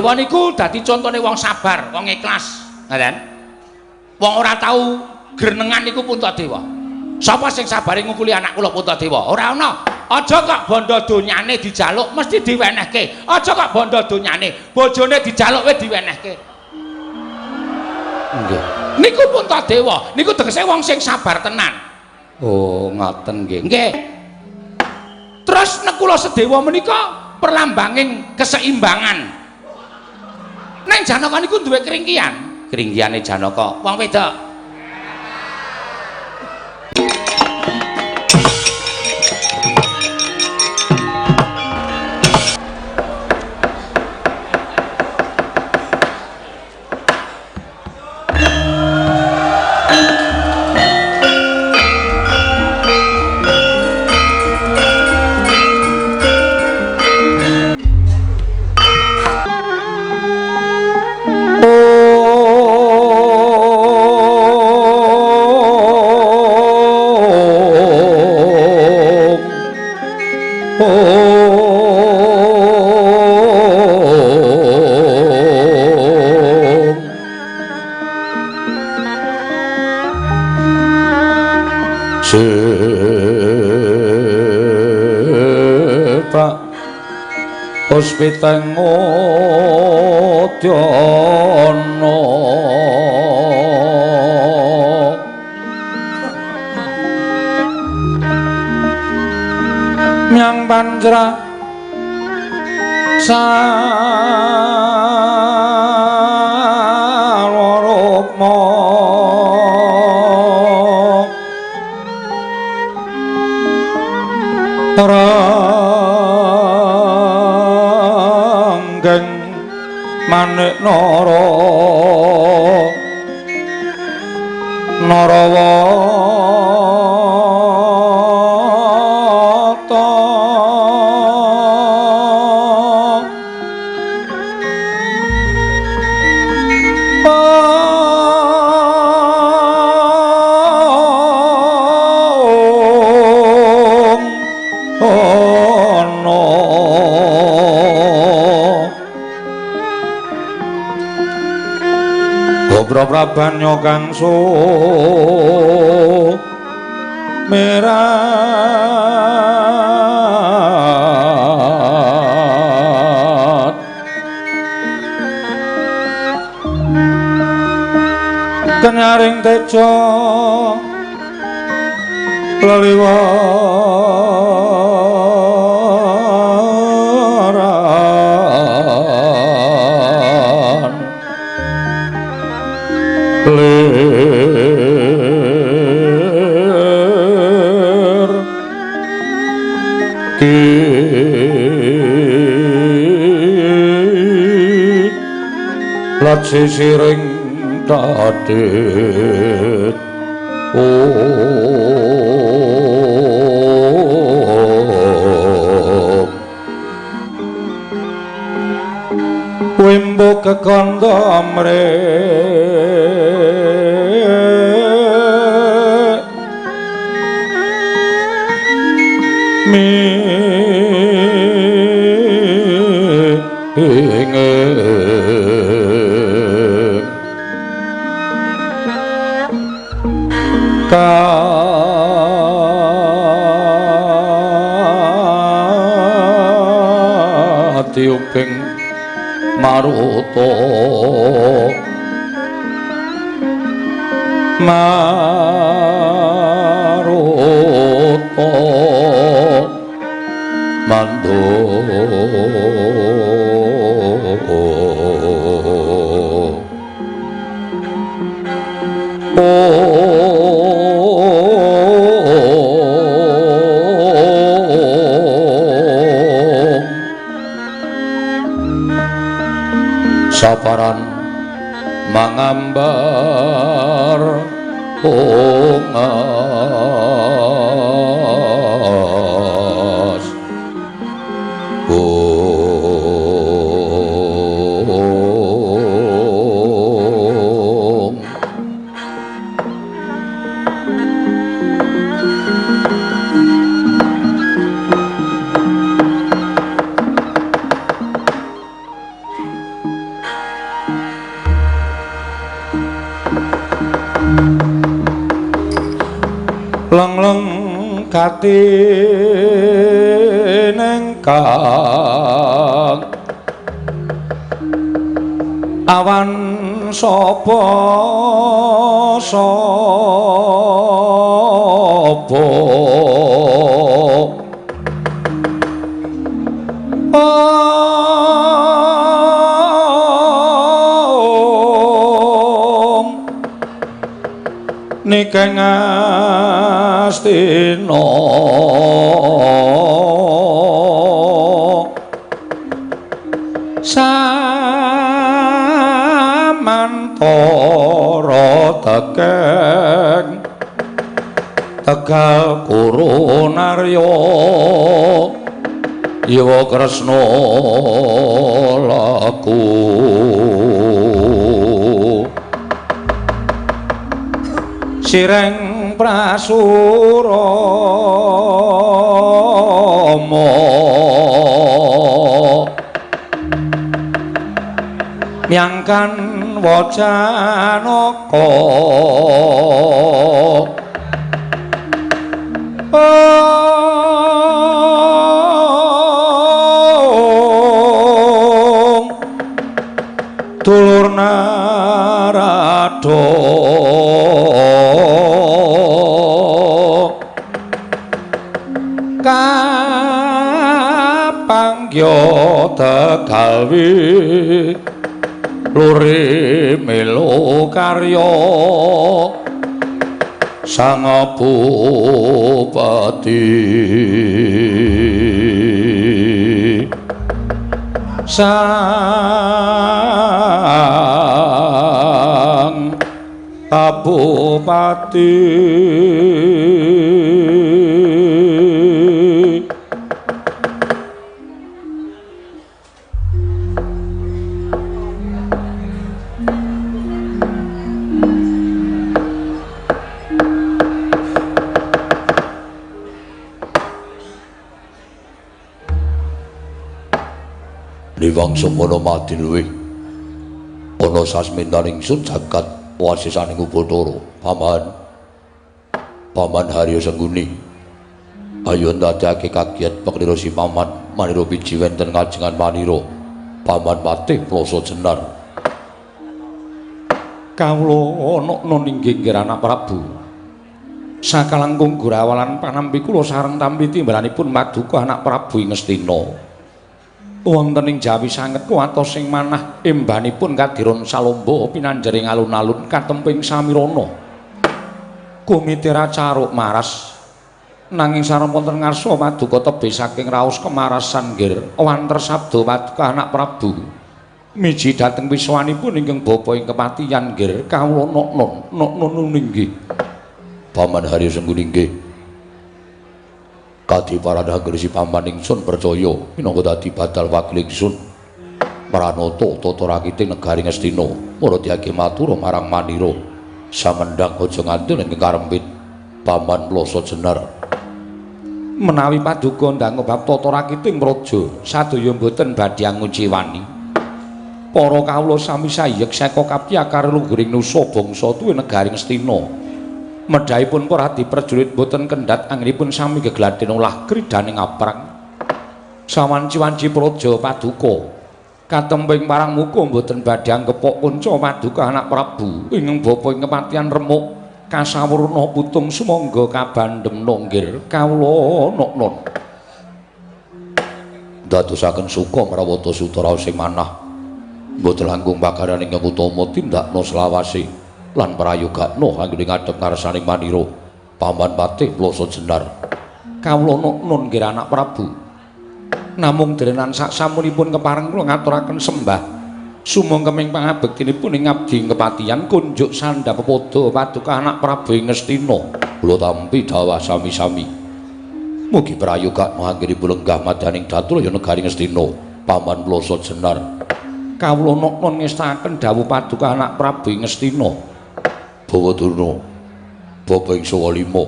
Puntadewa niku dadi contone wong sabar, wong ikhlas, ngoten. Wong ora tau grenengan niku Puntadewa. Sapa sing sabare ngukuli anak kula Puntadewa? Ora ana. Aja kok bondo donyane dijaluk mesti diwenehke. Aja kok bondo donyane, bojone dijaluk wis diwenehke. Nggih. Niku Puntadewa, niku tegese wong sing sabar tenan. Oh, ngoten nggih. Nggih. Terus Nekula Sedewa menika perlambanging keseimbangan. Neng Janaka niku duwe keringkian. Keringkiane Janaka wong wedok. Puspiteng udyana myang panjra sarwarukma manik nara narawata Prabanya kang sumerat kenyaring teja leliwaran lir ki sisiring tadit wimbo kekandha mrek minge katiuping maruta maruta mandu saparan mangambar ungas Lengleng gati nengkang awan sapa sapa Om Nikeng Astina Samantara tekeng Tegal Kurunarya Yawa Kresna laku Sireng Prasurama Myangkan wacanaka Om Dulur Narada Kapanggya Tegalwi Luri melu karya Sang Bupati Sang Bupati Liwang semono madin luwih ana sasmintaning ingsun jagat wasisaning Upacara. Paman, Paman Harya Sengguni, ayo ndadekake kagiat peklira si Paman manira biji wenten kajengan manira. Paman Patih Plasa Jenar. Kawula ana ninggih nggih Anak Prabu. Sakalangkung gurawalan panampi kula sareng tampi timbalanipun paduka Anak Prabu ing Ngastina. Wonten ing Jawi sanget kuwatos sing manah embanipun kadiron salomba pinanjering alun-alun katemping samirana. Kumitira caruk maras nanging sareng wonten ngarsa paduka tebih saking raos kemarasan nggir wanter sabda paduka Anak Prabu. Miji dhateng wiswanipun ingkang bapa ing kepatihan nggir kawula noknon noknon inggih. Paman Harya Sengguni nggih. Kadi paradha si Paman ingsun percaya minangka dadi badal wakil ingsun pranata tata rakiting negari Ngastina maradiake matur marang manira samendhang aja nganti ing karempit. Paman Plasa Jenar. Menawi paduka ndang bab tata rakiting praja sadaya mboten badhe nguciwani. Para kawula sami sayek seka kapya karo lungguring nusa bangsa tuwin negari Ngastina. Medhahipun para adi prajurit boten kendhat anggenipun sami gegladhen olah kridaning aprang. Sawanci-wanci praja paduka katemping parang muka boten badhe anggepok kunca paduka Anak Prabu ingkang bapa ing kepatihan remuk kasawurna putung sumangga kabandhemna nggir kawula noknon. Dadosaken suka mrawata suta raos sing manah mboten langkung pakaryan ingkang utama tindakna selawase lan prayogakna anggene ngadhep ngarsaning manira. Paman Patih Plasa Jenar. Kawula noknon nggih Anak Prabu. Namung derenan sak samunipun kepareng kula ngaturaken sembah sumangkeming pangabektinipun ing abdi kepatihan kunjuk sandha pepodo paduka Anak Prabu ing Ngastina. Kula tampi dawah sami-sami. Mugi prayogakna anggenipun lenggah madyaning datur ya negari Ngastina. Paman Plasa Jenar. Kawula noknon ngestakaken dawuh paduka Anak Prabu ing Ngastina. Bawa Durna, bapa ing sawa lima,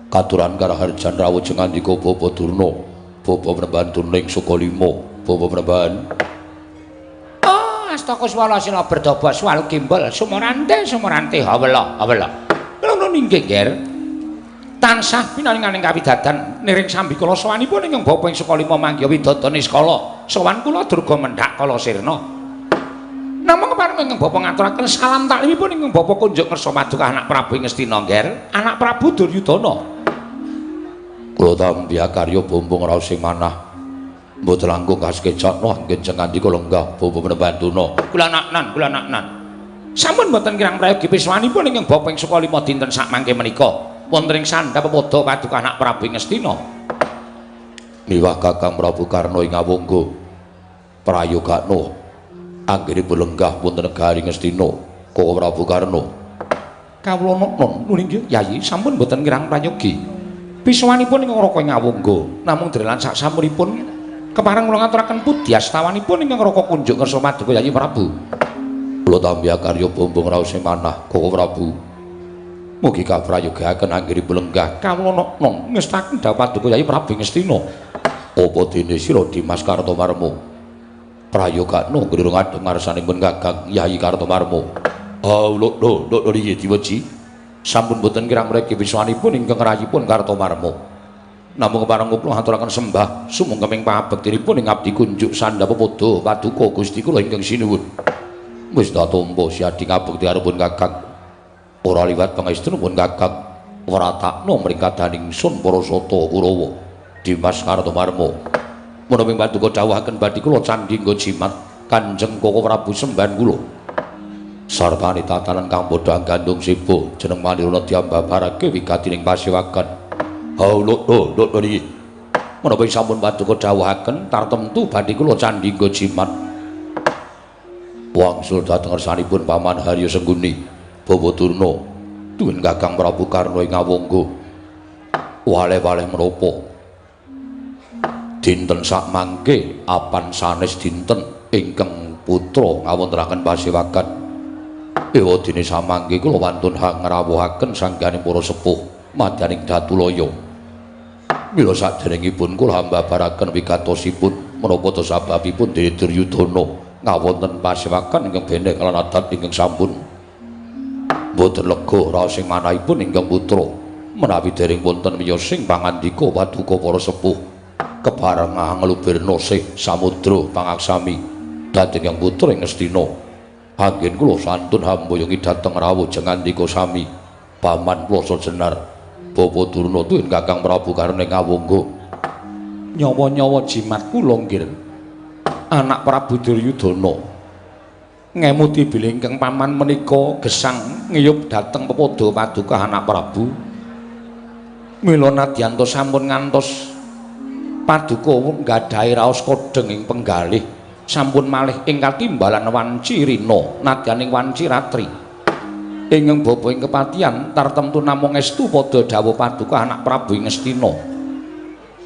katuran karaharjan rawuh jengandika Bapa Durna, bapa Penemban Durna ing suka lima, bapa Penemban. Oh, astaka swala sila berdoba swalu gimbal sumorante sumorante hawela hawela. Ngono ninggih, Ger. Tansah pinaringaning kawidadan niring sambikala sowanipun ingkang bapa ing Sukalima manggiha widada niskala. Sowan kula Durga mendhak kala sirna. Namung kepareng ingkang bapa ngaturaken salam taklimipun ingkang bapa kunjuk ngersa paduka anak Prabu ing Ngastina Ngger, anak Prabu Duryudana. Kula tampi akarya bumbung raos sing manah. Mboten langkung kasekecakno anggen cengandika lenggah bapa menembantuna. Kula naknan, kula naknan. Sampun mboten kirang prayogi piswanipun ingkang bapa ing Sukalima dinten sakmangke menika. Wonten ing sandhap pepadha paduka anak Prabu ing Ngastina. Miwah Kakang Prabu Karna ing Awangga prayogakno anggenipun lenggah wonten negari Ngastina. Koko Prabu Karna. Kawula noknon nuli Yayi sampun mboten kirang prayogi. Piswanipun ingkang Raka ing Awangga namung drelan saksampunipun kepareng kula ngaturaken pudyastawanipun ingkang Raka kunjuk ngersa paduka Yayi Prabu. Kula tampi akarya bumbung raos sing manah Koko Prabu. Mugi kaprayogaken anggenipun lenggah kawula noknon ngestaken dawuh paduka Yayi Prabu Ngastina. Apa dene sira Dimas Kartomarma? Prayogakno nggih ngadhep ngarsanipun Kakang Yayi Kartomarma. Ah lho lho lho riyi diweji. Sampun boten kirang mriki wiswanipun ingkang rayipun Kartomarma. Namung kepareng kula aturaken sembah sumungkeming pangabektinipun ing abdi kunjuk sandhap pepadha paduka Gusti kula ingkang sinuwun. Wis ta tampa siadi ngabekti arepun Kakang. Ora liwat pangestunipun Kakang wratakno mring kadaning sun para sata Kurawa Dimas Kartomarma. Menawi paduka dawuhaken badhe kula candhi nggo jimat Kanjeng Koko Prabu sembahan kula. Sartane tatanan kang padha gandung sibo jeneng Manirana diambabarake wigatining pasewakan. Ha lho lho lho niki. Menawi sampun paduka dawuhaken tartemtu badhe kula candhi nggo jimat. Wangsul dhateng ngersanipun Paman Harya Sengguni Bawa Durna tuwin Kakang Prabu Karna ing Awangga. Waleh-waleh menapa dinten sakmangke apan sanes dinten ingkang putra ngawontenaken pasewakan. Ewa dene samangke kula wantun hangrawuhaken sangganing para sepuh madyaning Datulaya. Mila saderengipun kula hambabaraken wigatosipun menapa ta sababipun dene Duryudana ngawonten pasewakan ingkang beneh lan adat ingkang sampun mboten lega raos sing manahipun ingkang putra menawi dereng wonten miyosing pangandika paduka para sepuh kepareng nglubirna sih samudra pangaksami dhateng ingkang putra ing Ngastina. Anggen kula santun hamboyongi dhateng rawuh jengandika sami Paman Plasa Jenar Bapa Durna tuwin Kakang Prabu Karna ing Awangga. Nyawa-nyawa jimat kula nggih anak Prabu Duryudana ngemuti bilih ingkang paman menika gesang ngiyup dhateng pepadha paduka anak Prabu. Mila nadyanto sampun ngantos paduka nggadahi raos kodheng ing penggalih sampun malih ing katimbalan wanci rina nadyaning wanci ratri. Ingkang bapa ing kepatihan tartemtu namung estu padha dawuh paduka anak Prabu ing Ngastina.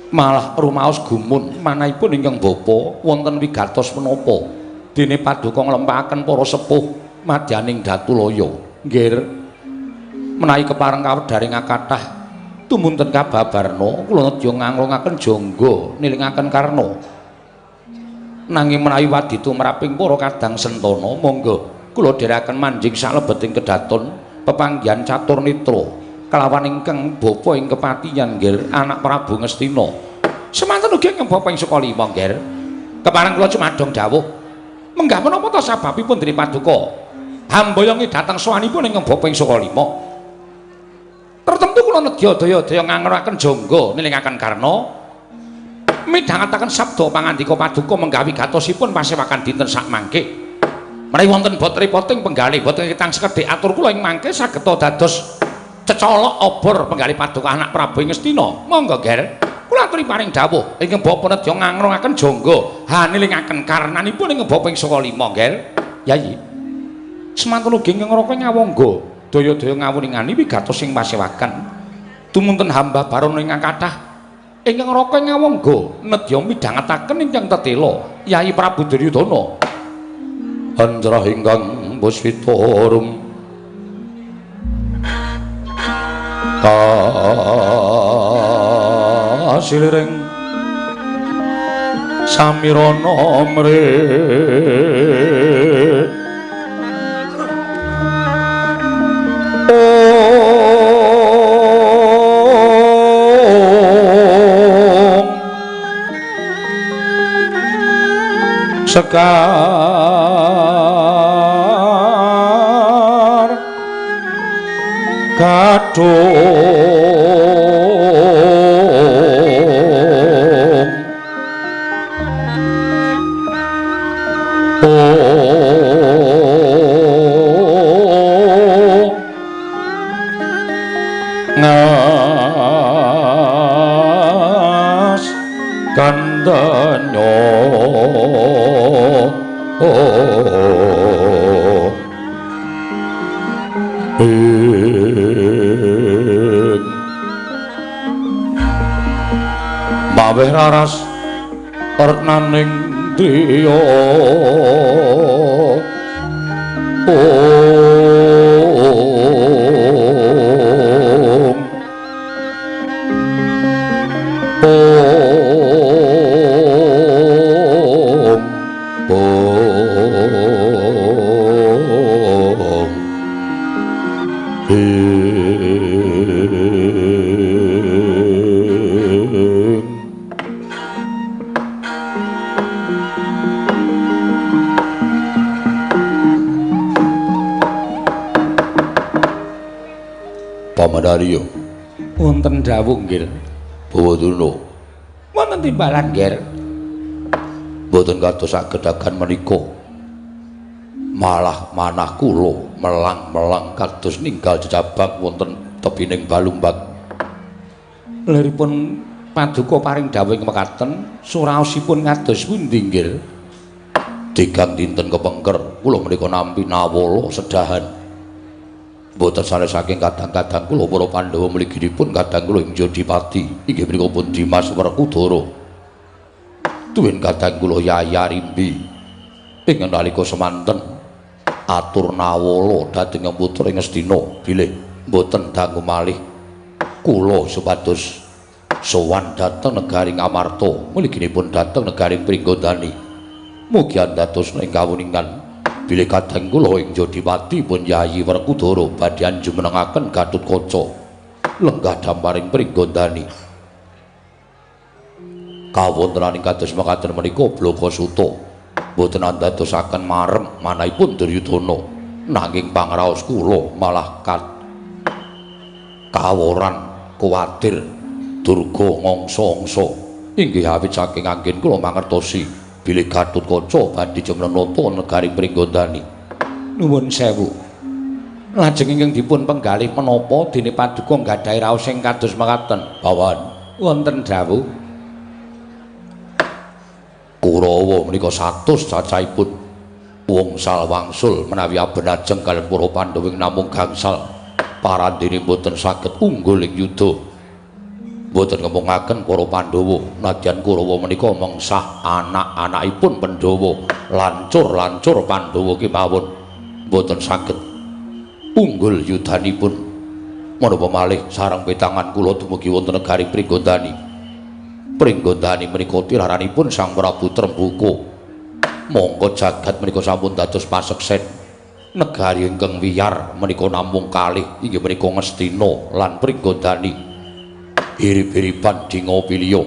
Malah rumaos gumun manahipun ingkang bapa wonten wigatos menapa dene paduka nglempaken para sepuh madyaning Datulaya. Nggih menawi kepareng kawedharing kathah tumunten kababarna kula nedya nganglungaken jangga nilingaken Karna. Nanging menawi waditu mraping para kadang sentana monggo kula dherekaken manjing salebeting kedaton pepanggihan catur netra kelawan ingkang bapa ing kepatihan nggih anak Prabu Ngastina. Semanten ugi ingkang bapa ing Sukalima nggih. Kepareng kula cumadong dawuh menggah menapa ta sababipun dene paduka hamboyongi dhateng sowanipun ingkang bapa ing Sukalima. Tertentu kula nedya daya-daya ngangraken jangga nilingaken Karna midhangetaken sabda pangandika paduka menggah wigatosipun pasewakan dinten sakmangke. Menawi wonten bot repoting penggalih boten kitang sekedhik atur kula ing mangke sageta dados cecolok obor penggalih paduka anak Prabu ing Ngastina. Monggo Ger, kula aturi paring dawuh ingkang bapa nedya ngangrungaken jangga hanilingaken karnanipun ingkang bapa ing Sukalima Ger. Yayi. Semanten ugi ingkang Raka Ngawangga daya-daya ngawuningani wigatos ing pasewakan. Tumunten hamba barono ingkang kathah ingkang Raka Ngawangga nedya midhangetaken ingkang tetela Yayi Prabu Duryudana. Anjrah ingkang puspita arum kasiliring samirana mre Sekar Gadung Ngas kandanyo maweh raras retnaning driya Paman Arya. Wonten dawuh nggih. Bawadurna. Wonten timbalan nggih. Mboten kados sagedagan menika. Malah manah kula melang-melang kados ninggal jejabang wonten tebining Balumbang. Liripun paduka paring dawuh mekaten, suraosipun kados pundi nggih? Tigang dinten kepengker kula menika nampi nawala sedahan. Mboten sanes saking kadang-kadang kula para Pandhawa mliginipun kadang kula ing Jodipati inggih menika pun Dimas Werkudara. Tuwin kadang kula Yaya Rimbi ing nalika semanten atur nawala dhateng putra ing Ngastina bilih mboten dangu malih kula supados sowan dhateng negari Ngamarta mliginipun dhateng negari Pringgondani. Mugi andados ing kawuningan bilih kadang kula ing Jodipati pun Yayi Werkudara badhe anjumenengaken Gatotkaca lenggah damparing Pringgondani. Kawontenaning kados mekaten menika Blaka Suta mboten andadosaken marem manahipun Duryudana, nanging pangraos kula malah kaworan kuwatir durga ngangsa-angsa. Inggih awit saking anggen kula mangertosi bilih Gatotkaca badhe jumeneng negari Pringgondani. Nuwun sewu. Lajeng ingkang dipun penggalih menapa dene paduka nggadahi raos sing kados mekaten? Pawan. Wonten dawuh. Kurawa menika 100 cacahipun wongsal wangsul menawi abenajeng kaliyan para Pandhawa namung gangsal parandene mboten saged unggul ing yuda. Mboten ngemungaken para Pandhawa nadyan Kurawa menika mengsah anak-anakipun Pandhawa, lancur-lancur Pandhawa kemawon mboten saged unggul yudanipun. Menapa malih sareng petangan kula dumugi wonten negari Pringgondani. Pringgondani menika tiraranipun Sang Prabu Trembuka. Mongko jagat menika sampun dados paseksen. Negari ingkang wiyar menika namung kalih inggih menika Ngastina lan Pringgondani. Irip-iripan Dingopilya.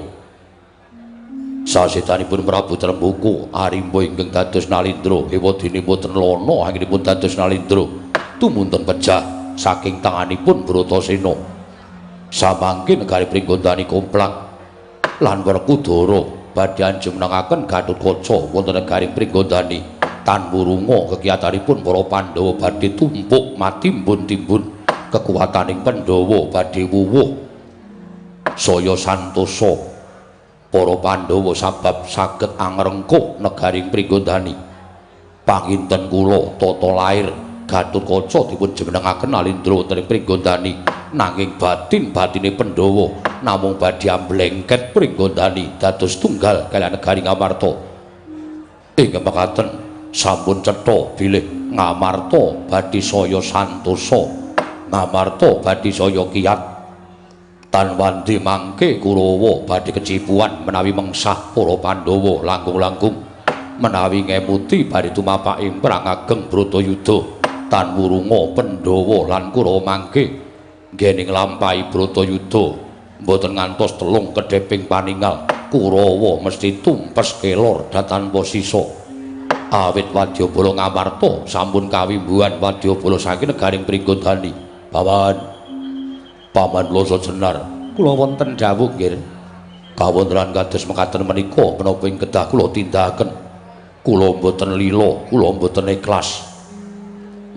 Sasedanipun Prabu Trembuka arimba ingkang dados Nalindra, ewadene mboten lana anggenipun dados Nalindra tumunten pejah saking tanganipun Bratasena. Samangke negari Pringgondani komplang lan Werkudara badhe anjumenengaken Gatotkaca wonten negari Pringgondani. Tan wurunga kekiyatanipun para Pandhawa badhe tumpuk matimbun-timbun, kekuwataning Pandhawa badhe wuwuh. Saya santosa para Pandhawa sabab saged angrengkuh negari Pringgondani. Panginten kula tata lair Gatotkaca dipun jumenengaken Nalindra wonten ing Pringgondani, nanging batin-batine Pandhawa namung badhe amblengket Pringgondani dados tunggal kaliyan negari Ngamarta. Ing mekaten sampun cetha bilih Ngamarta badhe saya santosa, Ngamarta badhe saya kiyat. Tan wandi mangke Kurawa badhe kecipuan menawi mengsah para Pandhawa langkung-langkung menawi ngemuti badhe tumapak ing perang ageng Bratayuda. Tan wurunga Pandhawa lan Kurawa mangke nggene nglampahi Bratayuda mboten ngantos telung kedheping paningal, Kurawa mesti tumpes kelor datanpa sisa. Awit wadyabala Ngamarta sampun kawimbuhan wadyabala saking negaring Pringgondani. Paman, Paman Loso Jenar, kula wonten dawuh nggih. Kawontenan kados mekaten menika menapa ing kedah kula tindakaken. Kula mboten lila, kula mboten ikhlas.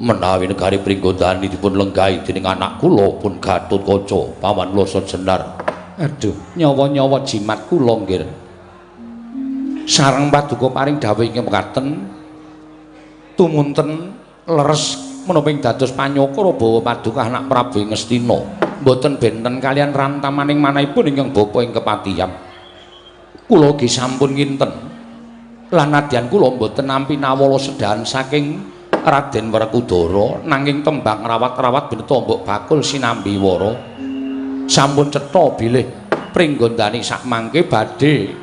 Menawi negari Pringgondani dipun lenggahi dening anak kula pun Gatotkaca, Paman Loso Jenar. Aduh, nyawa-nyawa jimat kula nggih. Sareng paduka paring dawuh ingkang mekaten tumunten leres menapa ing dados panyokara bawa paduka anak Prabu Ngastina mboten benten kalian rantamaning manahipun ingkang bapa ing kepatihan. Kula ugi sampun nginten lan nadyan kula mboten nampi nawala sedahan saking Raden Werkudara nanging tembang rawat-rawat bineta mbok bakul sinambi wara sampun cetha bilih Pringgondani sakmangke badhe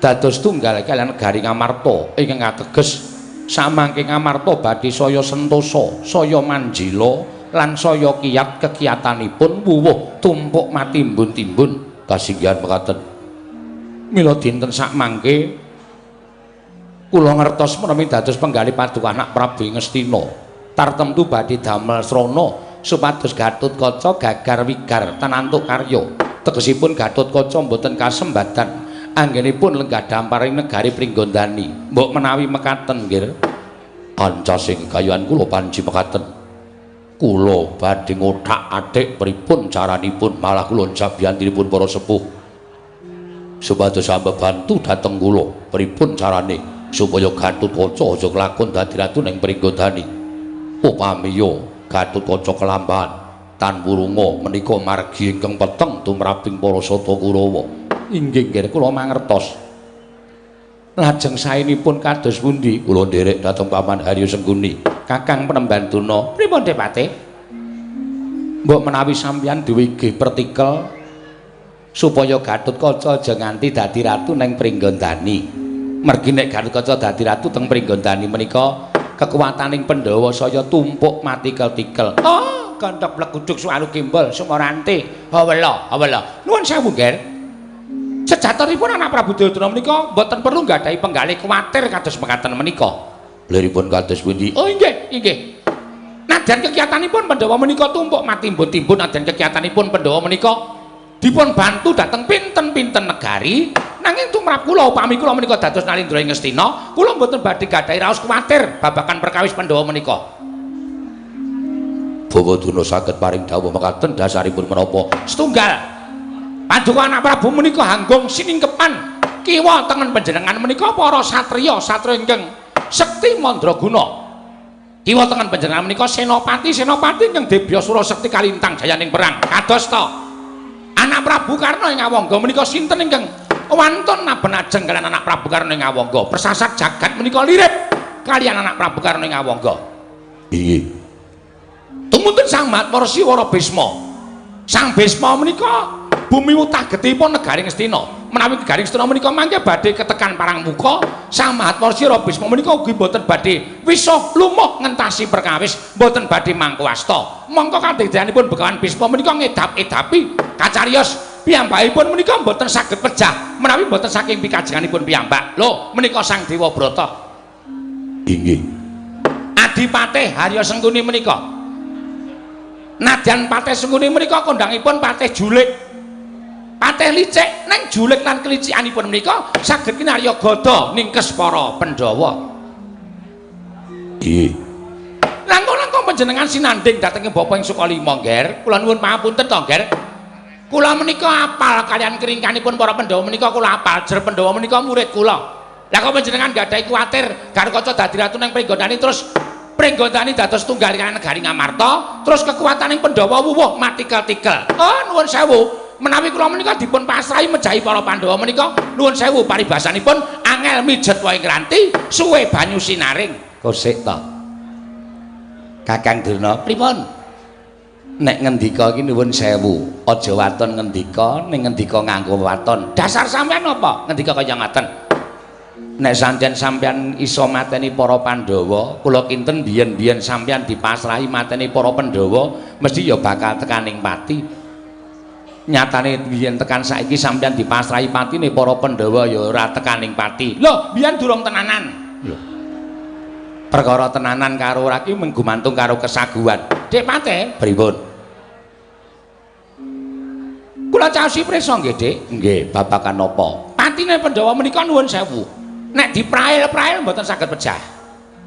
dados tunggal kaliyan negari Ngamarta ingkang ateges samangke Ngamarta badhe saya sentosa, saya manjila lan saya kiyat kekiyatanipun wuwuh tumpuk matimbun-timbun. Kasinggihan mekaten. Mila dinten sakmangke kula ngertos menawi dados penggalih paduka anak Prabu Ngastina tartemtu badhe damel srana supados Gatotkaca gagar wigar tanantuk karya. Tegesipun Gatotkaca mboten kasembadan anggenipun lenggah damparing negari Pringgondani. Mbok menawi mekaten nggih. Ancasing gayuhan kula panji mekaten. Kula badhe ngothak-athik pripun caranipun malah kula jabiyantinipun para sepuh supados ambebantu dhateng kula pripun carane supaya Gatotkaca aja kelakon dadi ratu ning Pringgondani. Upamiya Gatotkaca kelambahan tan wurunga menika margi ingkang peteng tumraping para Sata Kurawa. Inggih nggih kula mangertos. Lajeng saenipun kados pundi? Kula nderek dhateng Paman Haryo Sengkuni. Kakang Penemban Durna, pripun Depate? Mbok menawi sampeyan duwe gih pertikel supaya Gatotkaca aja nganti dadi ratu ning Pringgondani. Mergi nek Gatotkaca dadi ratu teng Pringgondani menika kekuwataning Pandhawa saya tumpuk matikel-tikel. Oh, gondhok pleguduk suwalu gembol sumarante. Hawela, hawela. Nuwun sewu, Nger. Sejatosipun anak Prabu Duryudana menika mboten perlu nggadahi penggalih kuwatir kados mekaten menika. Liripun kados pundi? Oh inggih, inggih. Nadyan kekiyatanipun Pandhawa menika tumpuk matimbun-timbun, nadyan kekiyatanipun Pandhawa menika dipun bantu dhateng pinten-pinten negari, nanging tumrap kula upami kula menika dados Nalindra ing Ngastina, kula mboten badhe gadahi raos kuwatir babagan perkawis Pandhawa menika. Bawa Durna saged paring dawuh mekaten dasaripun menapa? Setunggal. Paduka anak Prabu menika hanggung siningkepan kiwa tengen panjenengan menika para satriya, satriya ingkang sekti mandraguna. Kiwa tengen panjenengan menika senopati, senopati ingkang debya sura sekti kalintang jayaning perang. Kados ta anak Prabu Karna ing Awangga menika sinten ingkang wantun naben ajeng kaliyan anak Prabu Karna ing Awangga. Persasat jagat menika lirip kaliyan anak Prabu Karna ing Awangga. Inggih. Tumunten Sang Mahatma Resi Wara Bisma. Sang Bisma menika bumi wutah getihipun negari Ngastina. Menawi negari Ngastina menika mangke badhe ketekan parang muka, Sang Mahatma Resi Wara Bisma menika ugi mboten badhe wisuh lumuh ngentasi perkawis, mboten badhe mangku asta. Mongko kadegjanipun Begawan Bisma menika ngedap-edapi kacariyos piyambakipun menika mboten saged pejah menawi mboten saking pikajenganipun piyambak. Lho, menika Sang Dewa Brata. Inggih. Adipatih Harya Sengkuni menika. Nadyan Patih Sengkuni menika kondangipun Patih Julik. Patih licik neng julik lan kelicikanipun menika saged kinarya gada ningkes para Pandhawa. Inggih. Langkung-langkung panjenengan sinandhing dhateng Bapa ing Sukalima, Ngger. Kula nuwun pangapunten to, Ngger. Kula menika apal kaliyan keringkanipun para Pandhawa menika kula apal. Jer Pandhawa menika murid kula. Lah kok panjenengan gadahi kuwatir Gatotkaca dadi ratu neng Pringgondani terus Pringgondani dados tunggal kaliyan negari Ngamarta, terus kekuataning Pandhawa wuwuh matikel-tikel. Oh, nuwun sewu. Menawi kula menika dipun pasrahi mejahi para Pandhawa menika nuwun sewu paribasanipun angel mijet wae ngranti suwe banyu sinaring. Kosik ta. Kakang Durna, pripun? Nek ngendika iki nuwun sewu, aja waton ngendika, ning ngendika nganggo waton. Dasar sampean apa? Ngendika kaya ngaten. Nek sancen sampean iso mateni para Pandhawa, kula kinten biyen-biyen sampean dipasrahi mateni para Pandhawa, mesti ya bakal tekaning pati. Nyatane biyen tekan saiki sampean dipasrahi patine para Pandhawa ya ora tekaning pati. Lho, biyen durung tenanan. Lho. Perkara tenanan karo ora ki mung gumantung karo kesaguhan. Dik Pate, Pripun? Kula caosi prisa nggih, Dik? Nggih, babagan napa? Patine Pandhawa menika nuwun sewu. Nek diprail-prail mboten saged pejah.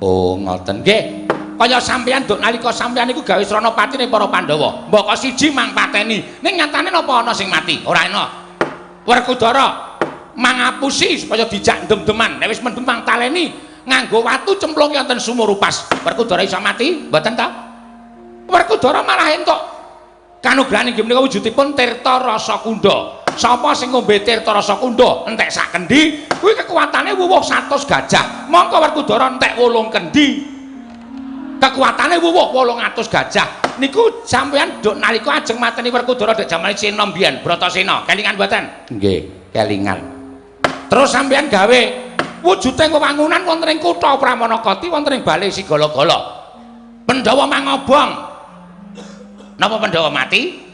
Oh, ngoten. Nggih. Kaya sampeyan duk nalika sampeyan niku gawe srana patine para Pandhawa. Mbaka siji mang pateni. Ning nyatane napa ana sing mati? Ora ana. Werkudara mangapusi supaya dijak ndem-deman. Nek wis mendem mang taleni nganggo watu cemplung wonten sumur upas. Werkudara iso mati? Mboten ta? Werkudara malah entuk kanugrahan inggih menika wujudipun Tirta Rasa Kunda. Sapa sing ngombe Tirta Rasa Kunda entek sak kendi, kuwi kekuatane wuwuh 100 gajah. Mongko Werkudara entek 8 kendi. Kekuatane wuwuh 800 gajah. Niku sampeyan duk nalika ajeng mateni Werkudara dek jamane Sena mbiyen, Bratasena. Kelingan mboten? Nggih, kelingan. Terus sampeyan gawe wujuding wewangunan wonten ing kutha Pramanakati wonten ing bale Sigala-gala. Pandhawa mangobong. Napa Pandhawa mati?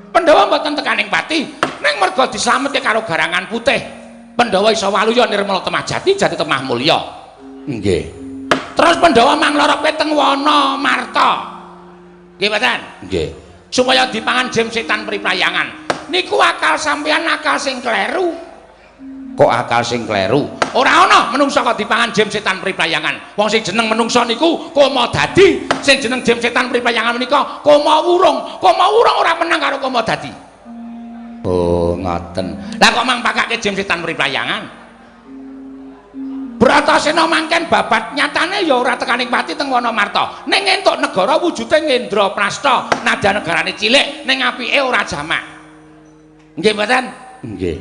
Pandhawa mboten tekaning pati, ning merga dislametke karo garangan putih. Pandhawa iso waluya nirmala temah jati, jati temah mulya. Nggih. Terus Pandhawa manglorope teng wana Marta. Nggih mboten? Nggih. Supaya dipangan jim setan priprayangan. Niku akal sampeyan akal sing kleru. Kok akal sing kleru? Ora ana menungsa kok dipangan jim setan priprayangan. Wong sing jeneng menungsa niku koma dadi, sing jeneng jim setan priprayangan menika koma wurung. Koma wurung ora menang karo koma dadi. Oh, ngoten. Lah kok mang pakake jim setan priprayangan? Bratasena mangken babat nyatane ya ora tekaning pati teng Wana Marta. Ning entuk negara wujude Ngendraprasta, nadyan negarane cilik ning apike ora jamak. Nggih mboten? Nggih.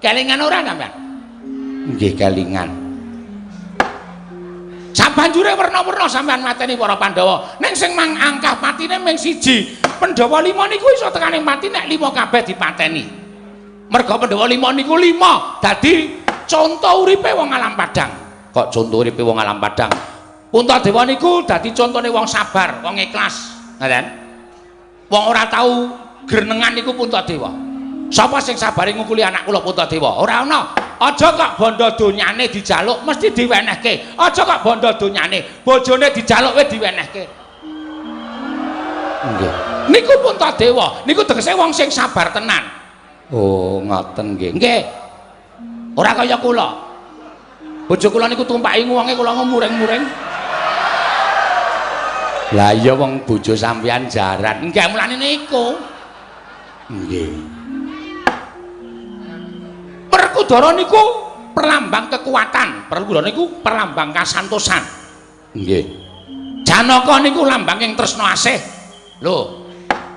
Kelingan ora sampean? Nggih, kelingan. Sabanjure werna-werna sampean mateni para Pandhawa. Ning sing mang angkah patine ming siji. Pandhawa 5 niku iso tekaning pati nek 5 kabeh dipateni. Merga Pandhawa 5 niku 5 dadi conto uripe wong alam padang. Kok conto uripe wong alam padang? Puntadewa niku dadi contone wong sabar, wong ikhlas. Ngoten. Wong ora tau grenengan niku Puntadewa. Sapa sing sabare ngukuli anak kula Puntadewa? Ora ana. Aja kok bondo donyane dijaluk mesti diwenehke. Aja kok bondo donyane, bojone dijaluk wis diwenehke. Nggih. Niku Puntadewa, niku tegese wong sing sabar tenan. Oh, ngoten nggih. Nggih. Ora kaya kula. Bojo kula niku tumpaki wonge kula muring-muring. Lah iya wong bojo sampeyan jaran. Nggih, mulane niku. Nggih. Werkudara niku perlambang kekuatan, Werkudara niku perlambang kasantosan. Nggih. Janaka niku lambanging tresna asih. Lho,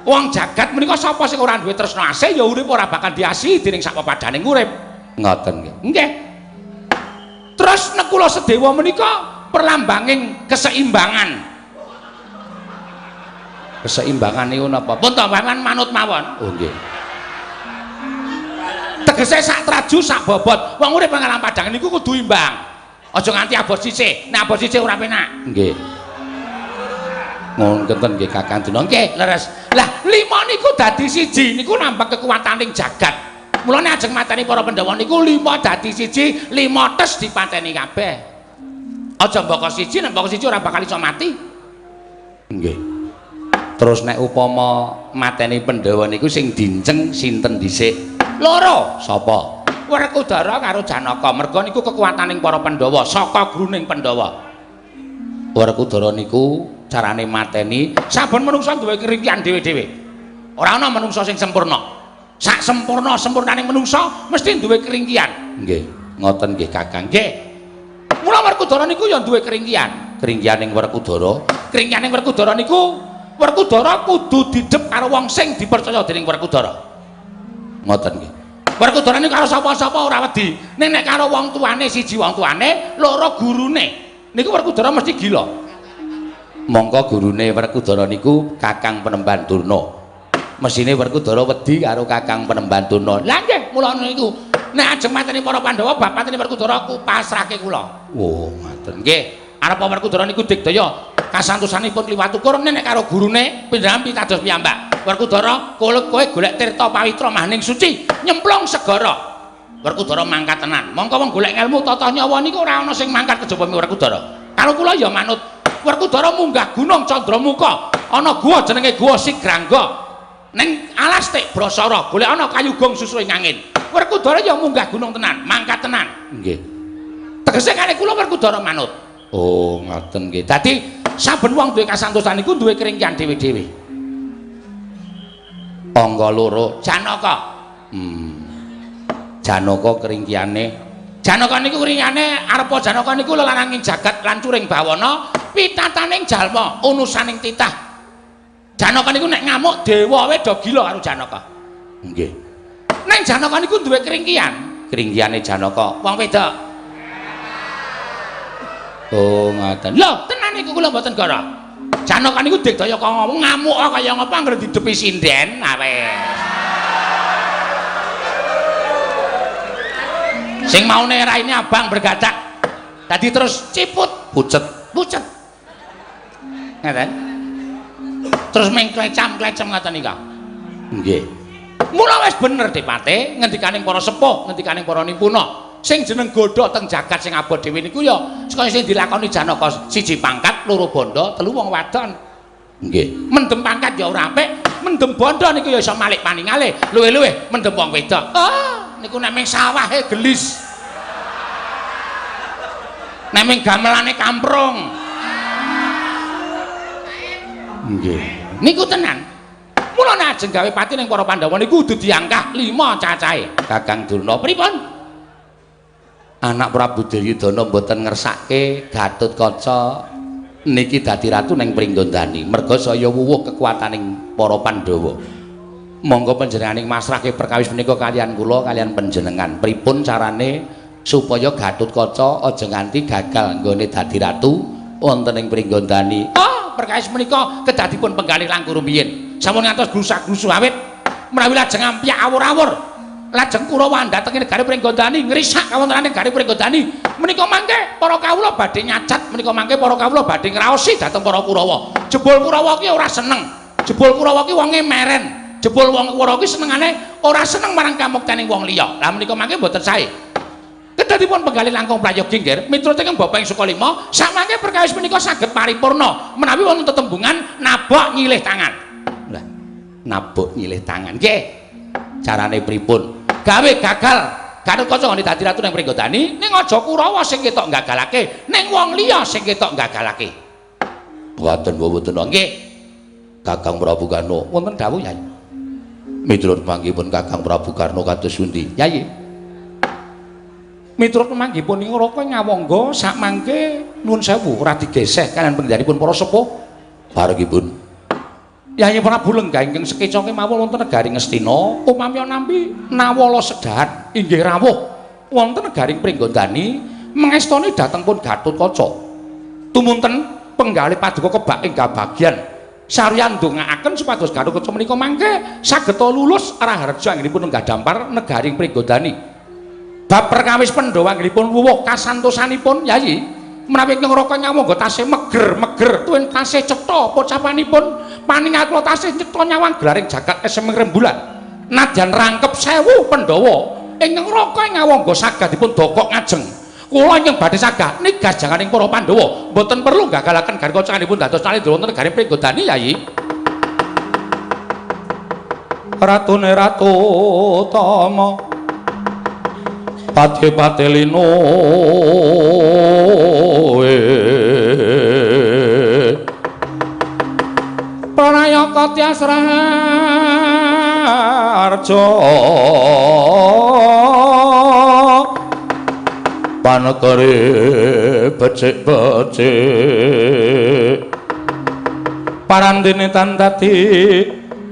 wong jagat menika sapa sing ora duwe tresna asih ya urip ora bakal diasihi dening sak pepadaning urip. Ngoten nggih. Nggih. Terus Nekula Sedewa menika perlambanging keseimbangan. Keseimbangan niku napa? Pun to paman manut mawon. Oh nggih. Tegese sak traju sak bobot. Wong urip nang alam padang niku kudu imbang. Aja nganti abot sisih. Nek abot sisih ora penak. Nggih. Ngoten nggih Kakang Duna. Nggih, leres. Lah, lima niku dadi siji niku nambah kekuataning jagat. Mulane ajeng mateni para Pandhawa niku lima dadi siji, lima tes dipateni kabeh. Aja mbaka siji, nek mbaka siji ora bakal iso mati. Nggih. Terus nek upama mateni Pandhawa niku sing dinceng sinten dhisik? Loro. Sapa? Werkudara karo Janaka. Merga niku kekuataning para Pandhawa, saka gruning Pandhawa. Werkudara niku carane mateni saben menungsa duwe keringkian dhewe-dhewe. Ora ana menungsa sing sempurna. Sak sempurna-sempurnaning menungsa mesti duwe keringkian. Nggih, ngoten nggih Kakang. Nggih. Mula Werkudara niku ya duwe keringkian. Keringkianing Werkudara, Keringkianing Werkudara niku Werkudara kudu didhep karo wong sing dipercaya dening Werkudara. Ngoten nggih. Werkudara niku karo sapa-sapa ora wedi. Ning nek karo wong tuane siji wong tuane, loro gurune. Niku Werkudara mesti gila. Mongko gurune Werkudara niku Kakang Penemban Durna. Mesine Werkudara wedi karo Kakang Penemban Durna. Lah nggih, mula niku nek ajeng mateni para Pandhawa bab mateni Werkudara ku pasrahke kula. Oh, ngoten. Nggih, arep Werkudara niku digdaya kasantosanipun kliwat ukur nek karo gurune pindhahan pitados piyambak. Werkudara, kowe golek tirta pawitra mahning suci, nyemplung segara. Werkudara mangkat tenan. Mongko wong golek ngelmu tata nyawa niku ora ana sing mangkat kejaba Werkudara. Karo kula ya manut. Werkudara munggah gunung Candramuka, ana guwa jenenge Guwa Sigrangga. Ning alas Tik Brasara, golek ana kayu gong susu ing angin. Werkudara ya munggah gunung tenan, mangkat tenan. Nggih. Tegese kali kula Werkudara manut. Oh, ngaten nggih. Dadi saben wong duwe kasantosan iku duwe keringkian dhewe-dhewe. Angka 2 Janaka. Janaka keringkiane. Janaka niku keringkiane arepa Janaka niku lelananging jagat lan curing bawana, pitataning jalma, unusaning titah. Janaka niku nek ngamuk dewa wae do gila karo Janaka. Nggih. Ning Janaka niku duwe keringkian. Keringkiane Janaka wong wedok. Oh, ngaten. Lho, tenan niku kula mboten gara. Janaka niku digdaya kaya ngomong ngamuk kaya ngapa anggere didepi sinden, wis. Sing maune raine abang bergadak. Dadi terus ciput, pucet, pucet. Ngaten. Terus mengklecam-klecem ngaten nika. Nggih. Mula wis bener Depate ngendikaning para sepuh, ngendikaning para nipuna. Sing jeneng godha teng jagat sing abot dhewe niku ya kaya sing dilakoni Janaka, siji pangkat, loro bondo, telu wong wadon. Nggih. Mendem pangkat ya ora apik, mendem bondo niku ya iso malik paningale, luwih-luwih mendem wong wedok. Ah, niku nek ming sawahe gelis. Nek ming gamelane kamprung. Nggih. Niku tenan. Mula nek ajeng gawe pati ning para Pandhawa niku kudu diangkah 5 cacahe. Kakang Durna pripun? Anak Prabu Duryudana mboten ngersake Gatotkaca niki dadi ratu ning Pringgondani merga saya wuwuh kekuataning para Pandhawa. Monggo panjenenganing masrahke perkawis punika kalian kula kalian panjenengan. Pripun carane supaya Gatotkaca aja nganti gagal nggone dadi ratu wonten ing Pringgondani? Oh, perkawis menika kedadipun penggalih langkung rumiyin. Sampun ngantos grusak-grusu awit menawi lajeng ampyak awur-awur. Lajeng Kurawa ndateng negari Pringgondani ngrisak kawontenan negari Pringgondani. Menika mangke para kawula badhe nyacat, menika mangke para kawula badhe ngraosi dhateng para Kurawa. Jebul Kurawa ki ora seneng. Jebul Kurawa ki wonge meren. Jebul wong Kurawa ki senengane ora seneng marang kamuktening wong liya. Lah menika mangke mboten sae. Kedadipun penggalih langkung prayogi nggih, miturut ingkang Bapak ing Sukalima, samangke perkawis menika saged paripurna menawi wonten tetembungan nabok nyilih tangan. Lah, nabok nyilih tangan. Nggih. Carane pripun? Gawe gagal Gatotkaca nggone dadi ratu ning Pringgondani, ning aja Kurawa sing ketok gagalake, ning wong liya sing ketok gagalake. Mboten mboten nggih. Kakang Prabu Karna, wonten dawuh Yai. Miturut manggihipun Kakang Prabu Karna kados pundi? Yai. Miturut manggihipun ing Raka Ngawangga sakmangke nuwun sewu ora digeseh kalian penggalihipun para sepuh. Parengipun Yai Prabu Lenggah ingkang sekeca kemawon wonten negari Ngastina, upami nampi nawala sedahan inggih rawuh wonten negari Pringgondani mangestoni dhateng pun Gatotkaca. Tumunten penggalih paduka kebak ing kabagyan saryan ndongaaken supados Gatotkaca menika mangke saged lulus raharja anggenipun lenggah dampar negari Pringgondani. Bab perkawis Pandhawa anggenipun wuwuh kasantosanipun Yai menawi ingkang Raka Ngawangga tasih meger-meger tuwin tasih cetha pocapanipun paningal kula tasih nyetha nyawang gelaring jagat esem rembulan nadyan rangkep 1000 Pandhawa ingkang Raka Ngawangga saged dipun dokok ngajeng kula ingkang badhe sagah nigas janganing para Pandhawa mboten perlu gagalaken garwa canganipun dados nalendra wonten negari Pringgondani Yai. Ratune Ratu Tama pati-pati lino Pranayaka Tyas Raharja panekere becik-becik parandene tan dadi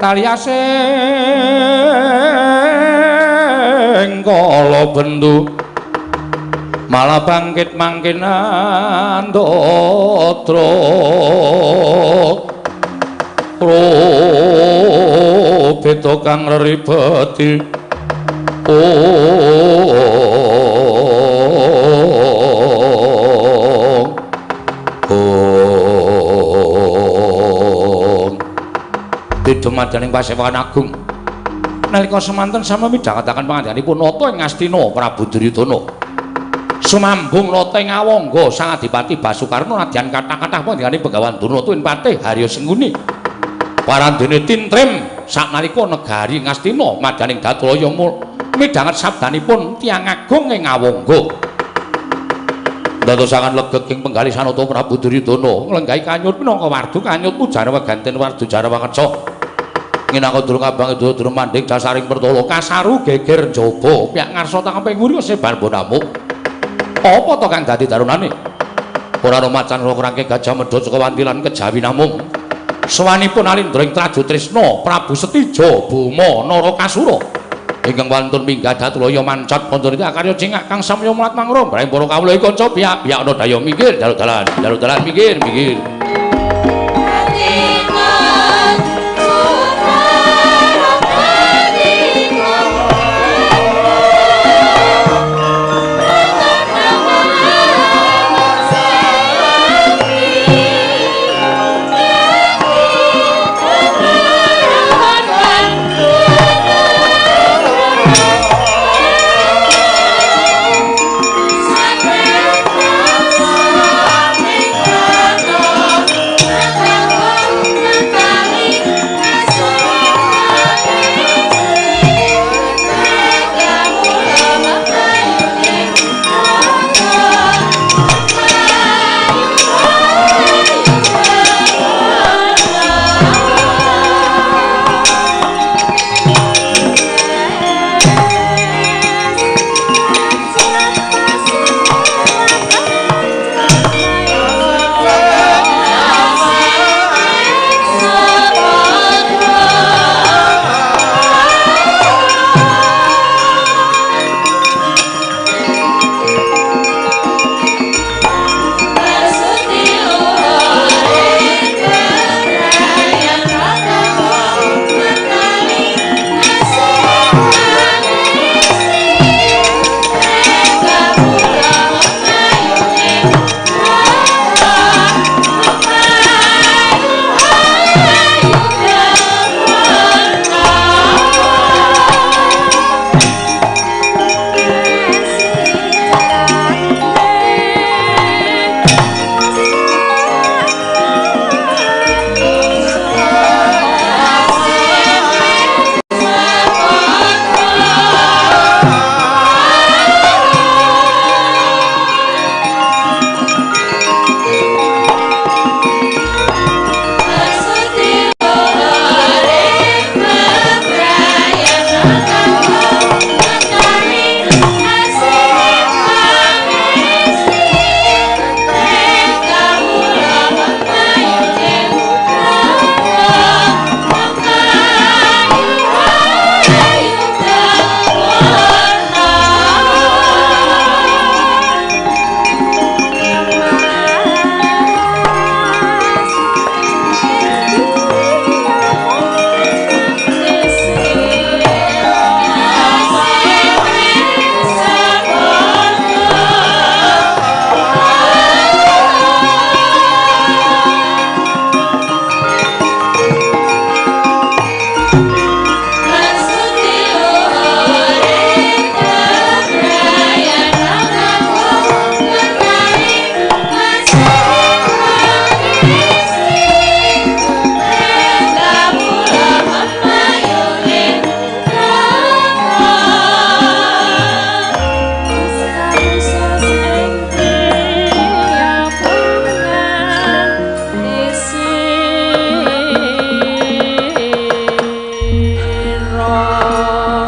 taliasing kala bendu malah bangkit mangkin andatra beta kang reribeti ong Dumadaning Pasewokan Agung nalika semanten sami midhangetaken pangandikanipun Nata ing Ngastina Prabu Duryudana. Sumambung nata ing Awangga Sang Adipati Basukarna nadyan kathah-kathah panjenengane Begawan Durna tuwin patih Harya Sengkuni. Parandene tintrim saknalika negari Ngastina madyaning Datulaya midhanget sabdanipun tiyang agung ing Awangga. Dadosangan legeg ing penggalih sanata Prabu Duryudana nglenggahi kanyut minangka wardu kanyut ujar weganten wardu jarawa keca. Minangka durung abang durung mandhing dasaring pertala kasaru geger njaba piyak ngarsa tangkeping wuri sebar bonamuk. Apa to kang dadi darunane? Ora ana macan ora krangke gajah medhot saka wantilan kejawi namung. Sawanipun alindra ing Traju Trisna Prabu Setija Boma Narakasura ingkang wantun minggah Datulaya mancat Pancanita akarya cingak kang samya mlat mangra mbrang para kawula kanca biyak-biyak ana daya minggir jaluk dalan jaluk dalan minggir minggir.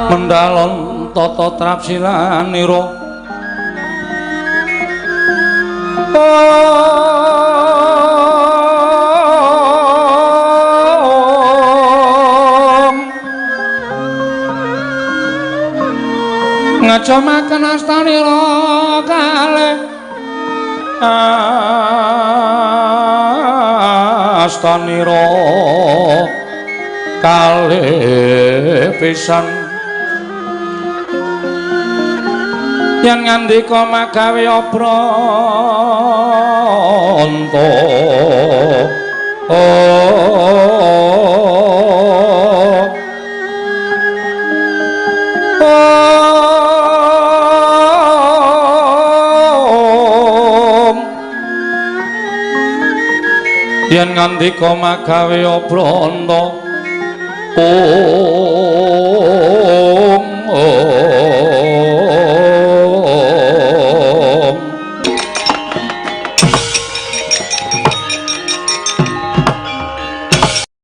Mendalon tata trapsilanira ngajomaken astanira kalih astanira kalih pisan yen ngandika magawe obranta Yen ngandika magawe obranta. Oh.